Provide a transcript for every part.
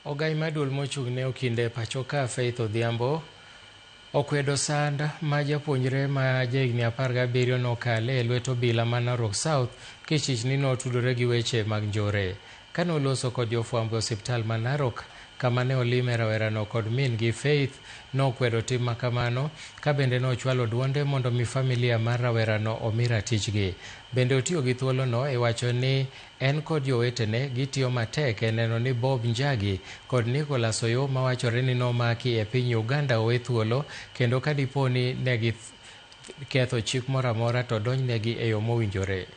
Ogai mar duol mochung' ne okinde e pacho ka Faith Odhiambo okwedo sand ma japuonjre ma jahigni 17 nokale e lwet obila ma Narok South kichich ni notudore gi weche mag njore. Kane oloso kod jofwambo e osiptal ma Narok kama ne olime rawerano kod min gi Faith nokwedo tim makamano ka bende nochwalo duonde mondo mi familia mar rawerano omi ratichgi. Bende otiyo gi thuolono e wacho ni en kod jowetene gitiyo matek e neno ni Bob Njagi kod Nicholas Oyoo mawachore ni nomaki e piny Uganda owe thuolo kendo ka dipo ni ne giketho chik moro amora to donjnegi e yo mowinjore.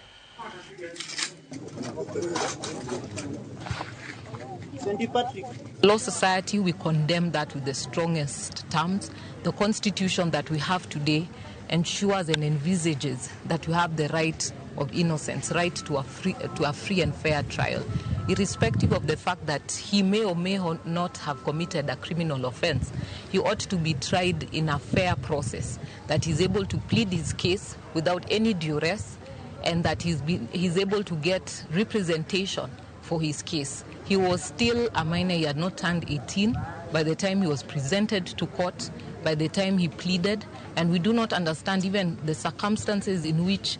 Law Society, we condemn that with the strongest terms. The constitution that we have today ensures and envisages that we have the right of innocence, right to a free and fair trial, irrespective of the fact that he may or may not have committed a criminal offense. He ought to be tried in a fair process, that he's able to plead his case without any duress, and that he's able to get representation for his case. He was still a minor, he had not turned 18 by the time he was presented to court, by the time he pleaded, and we do not understand even the circumstances in which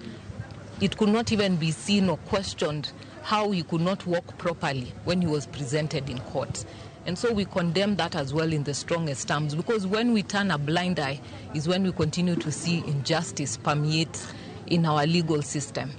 it could not even be seen or questioned how he could not walk properly when he was presented in court. And so we condemn that as well in the strongest terms, because when we turn a blind eye is when we continue to see injustice permeate in our legal system.